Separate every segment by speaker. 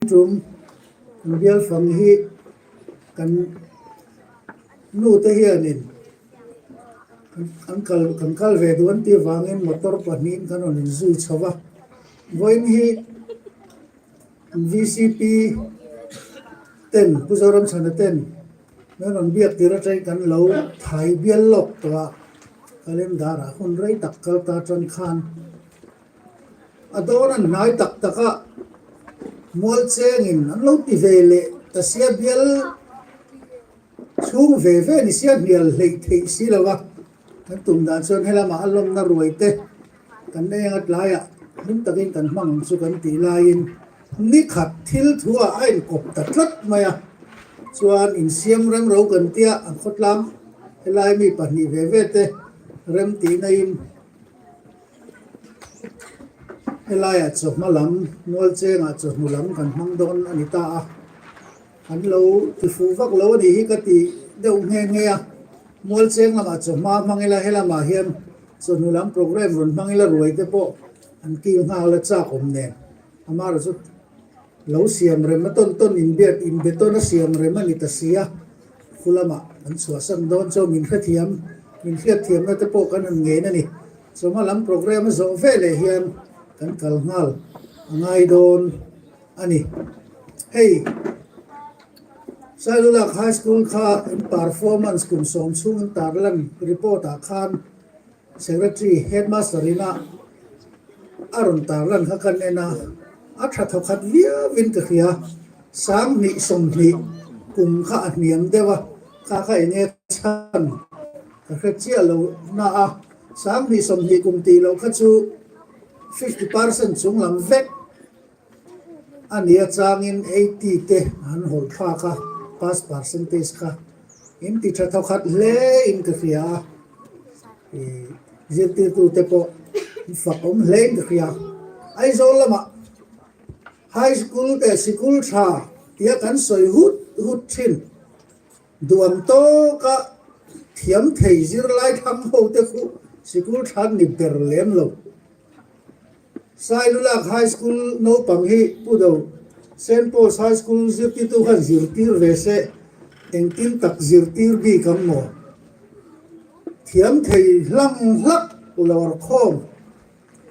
Speaker 1: Tum kan bial fang hi kan nu te hianin an kal kan kal ve duh an tih avangin motor pahnihin kan rawn inzui chho va, vawiin hi vcp ten Pu Zoramchhana ten min rawn biak tir atangin kan lo thai bial lawk tawh a, calendar ah hun rei tak kal ta tan khan. A dawn an hnai tak tak a, mual chengin an lo ti ve leh ta sia bial chhung ve ve ni sia hnial hleih theih si lo a, kan tum dan chuan helamah a lawmna ruai te kan nei anga tlaiah hlim takin kan hmang ang chu kan tih laiin ni khat thil thu ah a inkawp ta tlat mai a, chuan insiam rem ro kan tia an khawtlang helai mi pahnih ve ve te rem tihna in. Helaiah chawhma lam, Mualchengah chawhnu lam kan hmang dawn a ni ta a, an lo ti fuh vak lo a nih hi ka ti deuh nghe nghe a. Mualcheng lamah chawhma hmang ila helamah hian chawhnu lam programme rawn hmang ila ruai te pawh an kil nghal a chak awm nen amaherawhchu chu lo siam rem a tawn tawn inbiak inbe tawn a siam rem a ni ta si a, khu lamah kan chhuahsan dawn chuan min hrethiam min hriatthiamna te pawh kan han ngen a ni. Chawhma lam programme a zawh veleh hian kan kal nghal a ngai dawn a ni. Hei Sailulak High School kha in performance kum sawm chhung in tarlan report ah khan Secretary Headmaster ina a rawn tarlan kha kan en a, a tha thawkhat viau in ka hria. 20 20 kum kha a hniam deuh a, kha kha enge chhan ka hre chiah lo na a. 20 20 kum tih loh kha chu 50% chung lam vek a ni a changin 80 te an hawlh thlak a, pass percentage kha in ti tha thawkhat hle in ka hria a, ih zirtirtu te pawh an fak awm hle in ka hria. Aizawl lamah high school te sikul tha tia kan sawi hut hut thin. Duam tawka thiam thei zirlai thlang ho te khu sikul than ni ber lem lo. Sailulak High School naupang hi Pu Do Saint Paul's High School zirtirtu khan zirtir ve se engtin tak zirtir bik ang maw? Thiam thei hlang hlak lawr khawm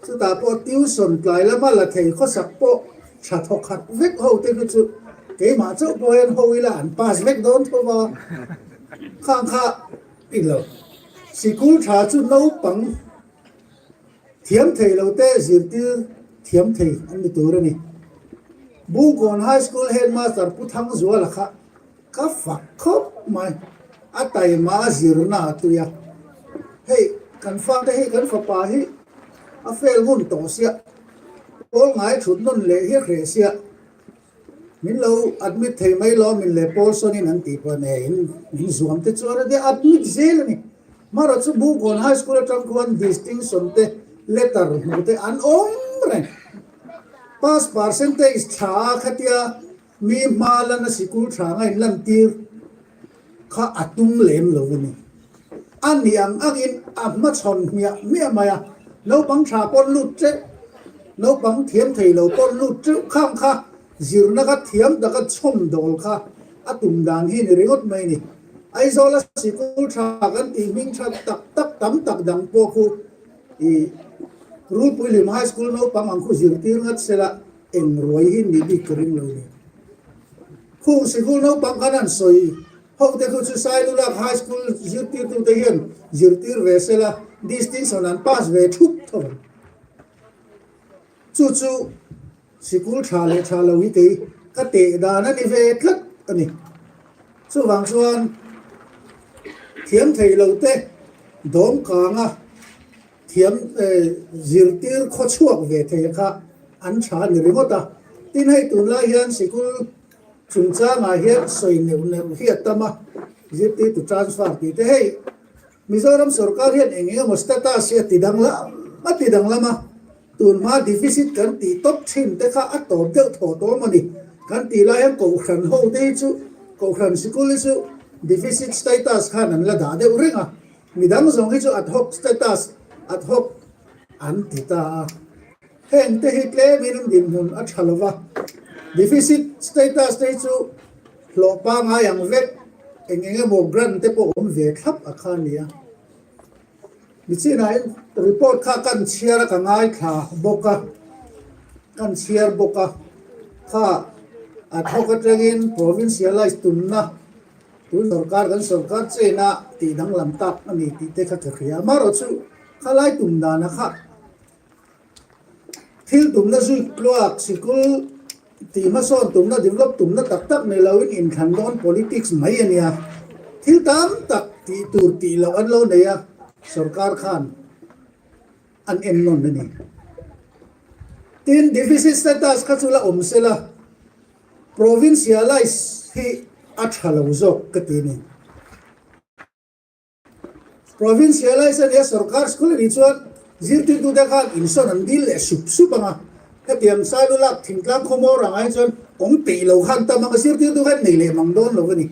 Speaker 1: Chutah pawh tuition tlai lama la thei khawsak pawh tha thawk khat vek ho te khi chu keimah chauh pawh hian ho ila an pass vek dawn tho va, khang kha i lo. Sikul tha chu naupang thiam thei lo te zirtir thiam thei an ni tur a ni. Bungkawn High School Headmaster Pu Thangzuala kha Ka fak khawp mai, a taima a zirna a tui a, hei kan fate hi kan fapa hi a fail ngun tawh sia, pawl ngai thut nawn leh hi a hreh sia, min lo admit thei mai lo min le pawl sawnin an tih pawh nei in min zuam te chuan a nia admit zel a ni. Hmara chu Bungkawn High School atang khuan distinction te letter hmuh te an awm reng, pass percentage tha a khatia Mi hma lana sikul tha nga in lantir kha a tum lem lo a ni. A ni ang angin a hmachhawn hmiah hmiah mai a, naupang tha pawn lut teuh, naupang thiam thei lo pawn lut teuh khang kha zirna kha thiam taka chhawm dawl kha a tum dan hi ni ringawt mai a ni. Aizawla sikul tha kan tih hming tha tak tak tam tak dang pawh khu i Rulpuihlim High School naupang ang khu zirtir ngat sela, Eng ruai hi ni bik ka ring lo ni. Khung sikul naupang khan an sawi ho te khu chu Sailulak High School zirtirtute hian zirtir ve se la, distinction an pass ve thup tho ang. Chu chu sikul tha leh tha lo hi kei ka teh dan a ni ve tlat a ni. Chuvang chuan thiam thei lo te dawm kanga Thiam zirtir khawchhuak ve thei kha an tha a ni ringawt a. Tin hei tunlai hian sikul chungchangah hian sawi neuh neuh hi a tam a, zirtirtu transfer tih te hei Mizoram sorkar hian eng eng emaw status hi a ti danglam a ti danglam a, tunhma deficit kan tih tawp thin te kha a tawp deuh thaw tawh emaw ni kan tih lai hian kohhran ho te hi chu kohhran sikul hi chu deficit status khan an la dah deuh reng a. Midang zawng hi chu ad hoc status, ad hoc, an ti ta a. Heng te hi tlemin an dinhmun a tha lo va. Deficit status te hi chu hlawh pangai ang vek eng eng emaw grant te pawh awm ve thlap a kha a ni a. Nichinah hian report kha kan chhiar a ka ngaithla bawk a, kan chhiar bawk a, kha a thawk atangin provincialize tumna tun sorkar kan sorkar chena tih danglam tak a ni tih te kha ka hria. Amaherawhchu khalai tum dana kha Thil tumna zui tluak sikul tih hmasawn tumna develop tumna tak tak nei loin inthlan dawn politics mai a nia. Thil tam tak tih tur tih loh an lo nei a, sorkar khan an en nawn a ni. Tin, deficit status kha chu la awm sela, provincialize hi a tha lo zawk ka ti a ni. Provincialize a nia sorkar school a nih chuan zirtirtute khan insawn an dil leh sup sup ang a, hetiang sailu lak thingtlang khawmawr ang ai chuan awm peih lo khan tam ang a, zirtirtu khan nei leh mang dawn lo a ni.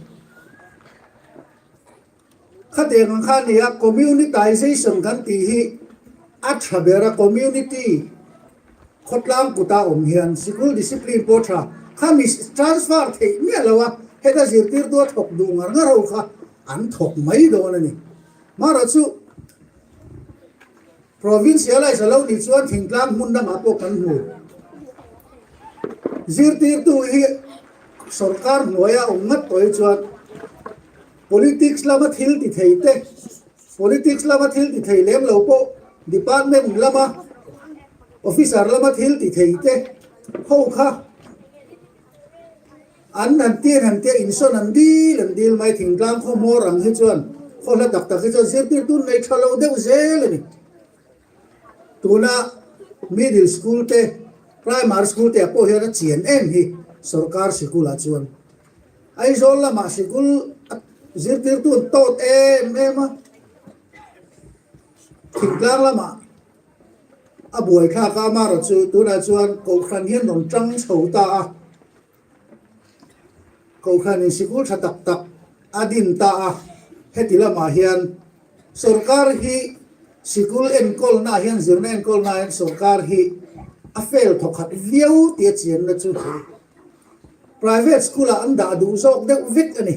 Speaker 1: Khatiang ang kha a nia communitization kan tih hi a tha ber a, community khawtlang kuta awm hian sikul discipline pawh tha khami transfer theih miah lo a, heta zirtirtu a thawk duh ngar ngar ho kha An thawk mai dawn a ni. Mara chu Provincialize a lo nih chuan thingtlang hmun dangah pawh kan hmu. Zirtirtu hi sorkar hnuaia awm ngat tawh hi chuan politics lama thil ti thei te, politics lama thil ti thei lem lo pawh department lama officer lama thil ti thei te ho kha An han tir han tia insawn an dil an dil mai thingtlang khaw hmawr ang hi chuan khaw hla tak tak hi chuan zirtirtu nei tha lo deuh zel a ni. Tuna middle school te primary school te ah pawh hian a chian em hi sorkar sikul ah chuan Aizawl lamah sikul zirtirtu an tawt em em a thingtlang lamah A buaithlak a, amaherawh chu tunah chuan Kohhran hian rawn tang chho ta a, Kohhranin sikul tha tak tak a din ta a, heti lamah hian sorkar hi sikul enkawlnaah hian zirna enkawlnaah hian sorkar hi a fail thawkhat viau tih a chianna chu private school-ah an dah duh zawk deuh vek a ni.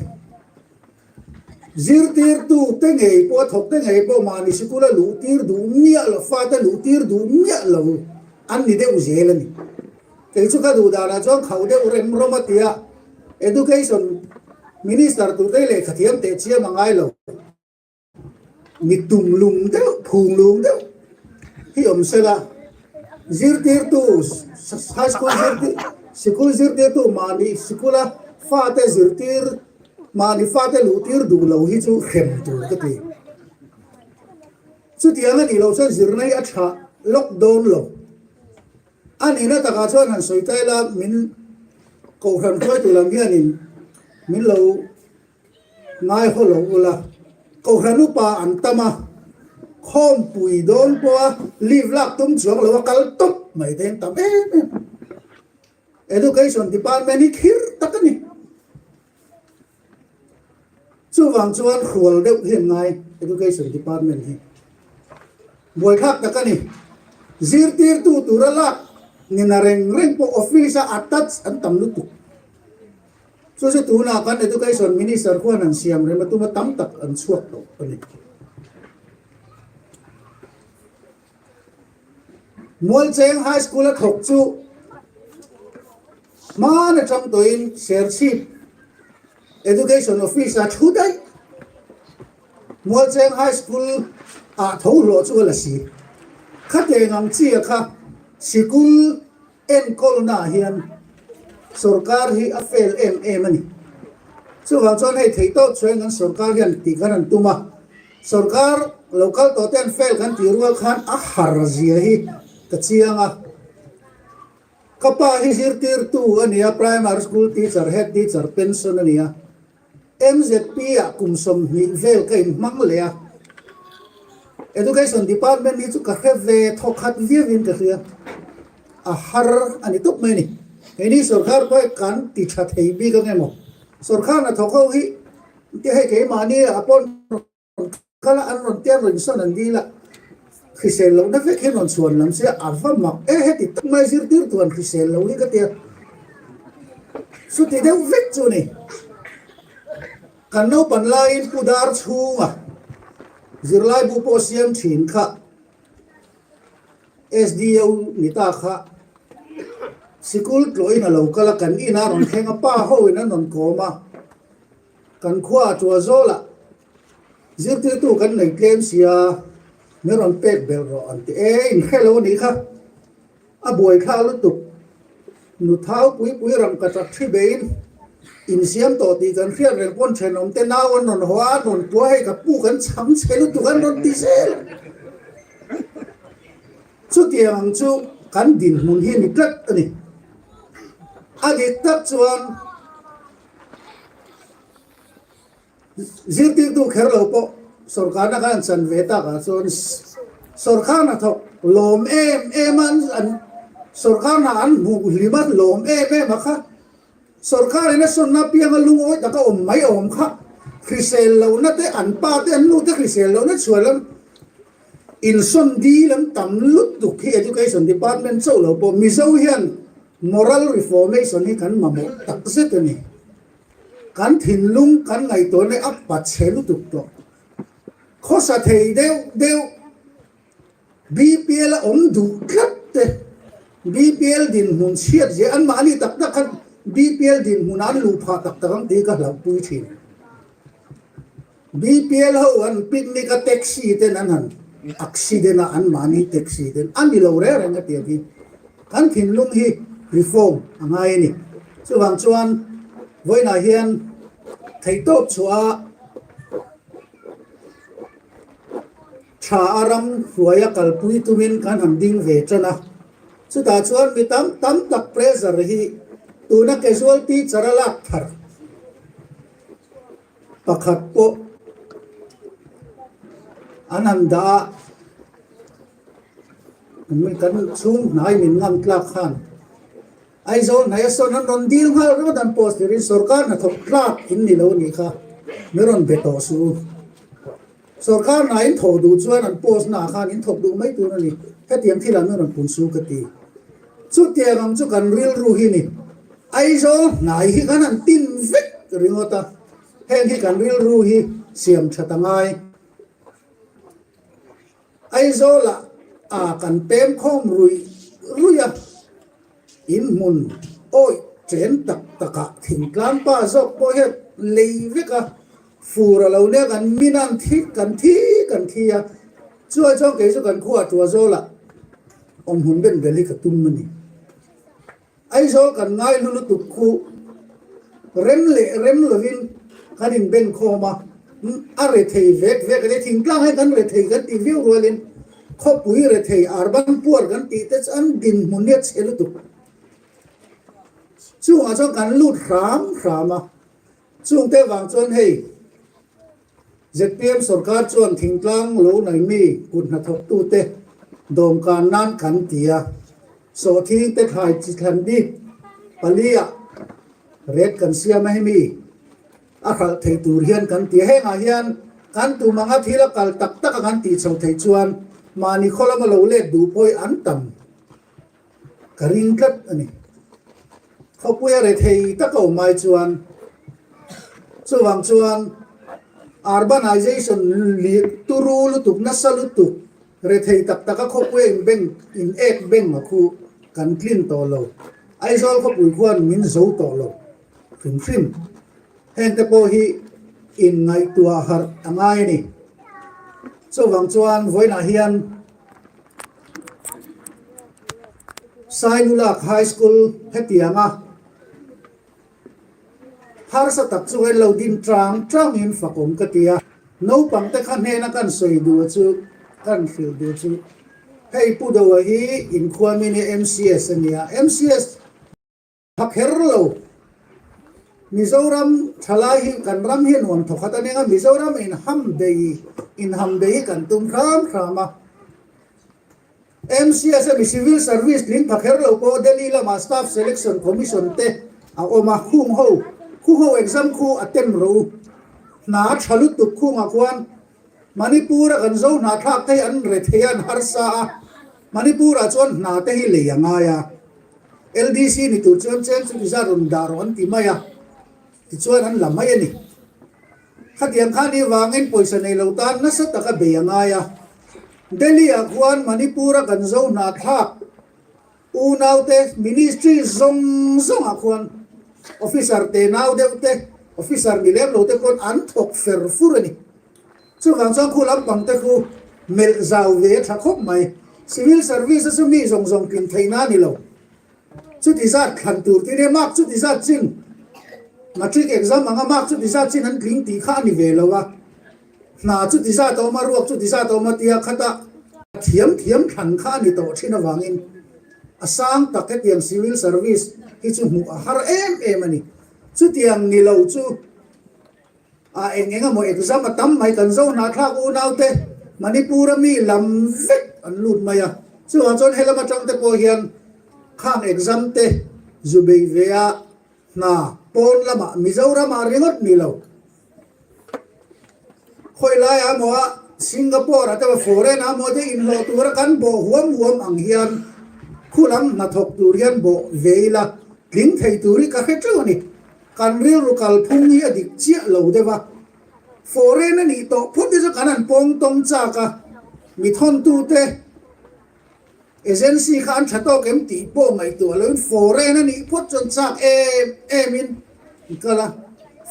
Speaker 1: Zirtirtu te ngei pawh a thawk te ngei pawh mahni sikula luh tir duh miah lo, fate luh tir duh miah lo an ni deuh zel a ni. Kei chu ka duh danah chuan khauh deuh rem rawm a ti a, Education Minister turte hi lehkha thiam teh chiam a ngai lo. Mi tum lung deuh, phung lung deuh hi awm sela, zirtirtu high school zirtir sikul zirtirtu mahni sikula fate zirtir Mahni fate luhtir duh lo hi chu hrem tur ka ti. Chutiang a nih loh chuan zirna hi a tha lawk dawn lo. A nihna takah chuan han sawi ta ila min Kohhran hruaitu lam hianin min lo ngaihaw lo ula. Kohhran upa an tam a, khawmpui dawn pawha leave lak tum chuang lo a kal tawp mai te an tam em em. Education Department hi khir tak a ni. Chuvang chuan hrual deuh hi an ngai Education Department hi. Buaithlak tak a ni. Zirtirtu tura lak nina reng reng pawh office a attach an tam lutuk. Chu chu tunah kan Education Minister khuan an siam rem a tuma tam tak an chhuak tawh a ni. Mualcheng High School a thawk chu hman atang tawhin Serchhip Education Office a thu daih. Mualcheng High School ah tho hlawh chu a la si. Khateng ang chi a kha sikul enkawlna ah hian sorkar hi a fail em em a ni. Chuvang chuan hei theihtawp chuan kan sorkar hian tih khan an tum a. Sorkar lo kal tawh te an fail kan tih rual khan a har zia hi ka chiang a. Ka pa hi zirtirtu a ni a, primary school teacher, head teacher pension a ni a. MZP ah kum 20 vel ka inhmang leh a. Education department hi chu ka hre ve thawkhat viauin ka hria. A har a ni tawp mai a ni. Keini sorkar pawh hi kan ti tha thei bik ang emaw? Sorkar hnathawk ho hi Ti hei keimahni ah pawh rawn kal a, an rawn tia rawn insawn an dil a, hrisel lohna vek hian rawn chhuan lam se a va mak e, heti tak mai zirtirtu an hrisel lo hi ka tia. Chuti deuh vek chu a ni. Kan naupan laiin Pu Dar chhunga zirlaibu pawh siam thin kha SDO ni ta kha sikul tlawhin a lo kal a, kan inah a rawn thleng a, pa hoin an rawn kawm a, kan khua a tuah zawlah zirtirtu kan nei tlem sia min rawn pek belh rawh an ti e, inhre lo a nih kha. A buaithlak lutuk. Nu thau pui pui rangka chak thi beiin insiam tawh tih kan hriat reng pawn thenawm te nau an rawn haw a, an rawn pua hei ka pu kan chhang chhe lutuk an rawn ti zel. Chutiang ang chu kan dinhmun hi ni tlat a ni. A dik tak chuan Zirtirtu kher lo pawh sorkarna khan an chan ve takah chuan sorkar hnathawk lawm em em a an sorkar hna an hmuh hlim a lawm em em a kha sorkarin a sawnna apianga lungawi taka awm mai awm kha hrisel lohna te an pa te an nu te hrisel lohna chhuah lam insawn dil an tam lutuk hi education department chauh lo pawh Mizo hian moral reformation hi kan mamawh takzet a ni. Kan thinlung kan ngaihtuahna a pa chhe lutuk tawh. Khawsa thei deuh deuh BPL a awm duh tlat te, BPL dinhmun chhiat zia anmahni tak tak khan BPL dinhmun an luh phah tak tak ang tih ka hlauhpui thin. BPL ho an picnic a taxi ten an han accident a anmahni taxi ten a ni lo reng reng a ti ang hi kan thinlung hi reform a ngai a ni. Chuvang chuan vawiinah hian theihtawp chhuah a tha a ram hruaia kalpui tumin kan han ding ve tan a. Chutah chuan mi tam tam tak pressure hi tuna casual teacher a lak thar. Pakhat pawh an han dah a, kan chhung hnai min ngam tlak khan Aizawl hnaih a sawn an rawn dil nghal ringawt an post turin sorkar hnathawk tlak in ni lo nih kha min rawn be tawh suh u. Sorkar hna in thawh duh chuan an post naah khan in thawk duh mai tur a ni. Hetiang thilah min rawn pun suh ka ti. Chutiang ang chu kan rilru hi ni. Aizawl hnai hi kan han tin vek ringawt a, heng hi kan rilru hi siam that a ngai. Aizawlah a kan pem khawm ruih ruih a, in hmun awih chen tak takah thingtlang pa zawk pawh hian lei vek a, fur a lo nia kan min an thi kan thi kan thi a, chuai chuan kei chu kan khuah Tuazawlah awmhmun ben bel hi ka tum a ni. Aizawl kan ngai hlu lutuk khu rem leh rem lovin kan inben khawm a, a rethei vek vek a ni. Thingtlang hian kan rethei kan tih viau rualin khawpui rethei urban poor kan tih te chu an dinhmun hi a chhe lutuk. Chungah chuan kan lut hram hram a, chungte vang chuan hei Zpm sorkar chuan thingtlang lo nei mi kut hnathawktute dawmkan nan kan ti a, sawhthing te thlai chi thlan bik paliah ret kan siam a hemi a hralh thei tur hian kan ti a, hengah hian kan tum anga thil a kal tak tak a kan tih chho theih chuan mahni khaw lama lo let duh pawh hi an tam. Ka ring tlat a ni. Khawpuia rethei tak a awm ai chuan chuvang chuan urbanization turu lutuk nasa lutuk rethei tak taka khawpuia in beng in ek beng a khu kan tlin tawh lo. Aizawl khawpui khuan min zo tawh lo hrim hrim. Hengte pawh hi inngaihtuah harh a ngai a ni. Chuvang chuan vawiinah hian Sailulak High School hetianga harsa tak chu en lo din tang tangin fakawm ka ti a. Naupang te kha hnena kan sawi duh chu kan hrilh duh chu hei Pu Doa hi inkhuamin hi MCS a nia. MCS Tha kher lo. Mizoram thalai hi kan ram hi nuam thawkhat a nia, Mizoram in ham bei in ham bei hi kan tum hram hram a. MCS emi Civil Service tling tha kher lo pawh Delhi lamah Staff Selection Commission te a awm a, khung ho khu ho exam khu a tem rawh u. Hna a tha lutuk khungah khuan Manipur a kan zo hna thlak te hi an rethei a an harsa a, Manipur ah chuan hna te hi lei a ngai a. LDC ni tur chuan cheng chuti zat rawn dah rawh an ti mai a, tichuan an la mai a ni. Khatiang khan i vangin pawisa nei lo tan nasa taka bei a ngai a. Delhi-ah khuan Manipur-a kan zo hnahthlak Unaute ministry zawng zawngah khuan officer te nau deuh te, officer ni lem lo te pawn an thawk fer fur a ni. Chuvang chuan khu lampang te khu melh zau ve a tha khawp mai. Civil service a chu mi zawng zawng tlin theihna a ni lo. Chuti zat thlan tur tih nia mark chuti zat chin matric exam anga mark chuti zat chin an tling tih kha a ni ve lo a. Hna chu ti zat a awm a, ruak chu ti zat a awm a tia khata thiam thiam thlan kha a ni tawh thin avangin a sang tak hetiang civil service hi chu hmuh a har em em a ni. Chutiang ni lo chu a eng eng emaw exam a tam mai kan zo hnahthlak unaute Manipur a mi lam vek an lut mai a, chuvang chuan helam atang te pawh hian khang exam te zu bei ve a hna pawn lamah Mizoramah ringawt ni lo. Khawi laiah emaw a Singapore ah te emaw foreign ah emaw te inhlawh tura kan bawh huam huam ang hian khu lam hnathawk tur hian bawh ve ila tling thei tur hi ka hre teuh a ni. Kan rilru kalphung hi a dik chiah lo deuh a. Foreign a nih tawh phawt hi chu kan han pawng tawng chak a, mi thawntute Agency kha an tha tawk em tih pawh ngaihtuah loin foreign a nih phawt chuan chak em em in an kal a.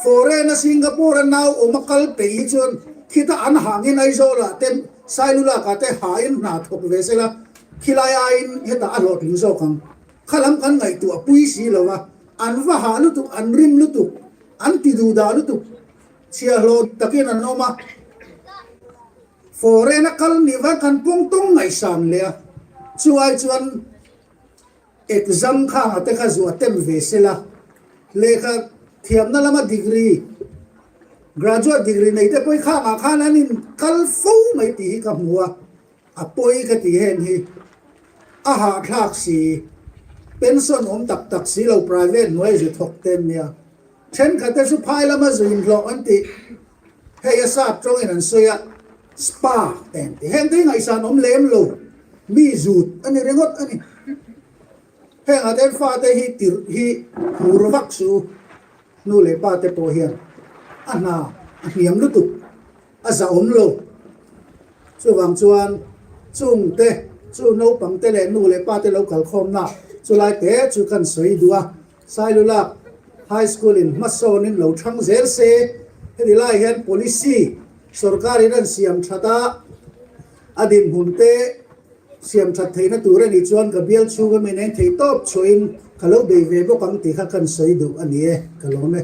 Speaker 1: Foreign a Singapore a nau awm a kal peih hi chuan khita an hangin Aizawl ah te Sailulak ah te hain hna thawk ve sela khilai aiin hetah a hlawhtling zawk ang. Kha lam kan ngaihtuah pui si lo a, an va hah lutuk, an rim lutuk, an ti duhdah lutuk, chhiahhlawh takin an awm a. Foreign a kal nih vang kan pawng tawng ngaihsan leh a, chu ai chuan exam khanga te kha zuah tem ve sela, lehkha thiamna lama degree, graduate degree nei te pawh hi khangah khan an in kal fo mai tih hi ka hmu a, a pawi ka ti heng hi a hahthlak si, pension awm tak tak si lo private hnuai zu thawk te an nia, thenkhat te chu phai lama zu inhlawh an tih. Hei a sap tawngin an sawi a, spa te an ti. Heng te hi ngaihsan awm lem lo, mi zut a ni ringawt a ni. Hengah te hian fate hi tirh hi hmur vak suh u, nu leh pa te pawh hian a hna a hniam lutuk, a zahawm lo. Chuvang chuan chung te chu naupang te leh nu leh pa te lo kalkhawmna chulai te chu kan sawi duh a. Sailulak High School in hmasawnin lo thang zel se, heti lai hian policy sorkar in an siam that a, a dinhmun te siam that theihna tur a nih chuan ka bial chhung a min eng thei tawp chhuahin ka lo bei ve bawk ang tih kha kan sawi duh a ni e, ka lawm e.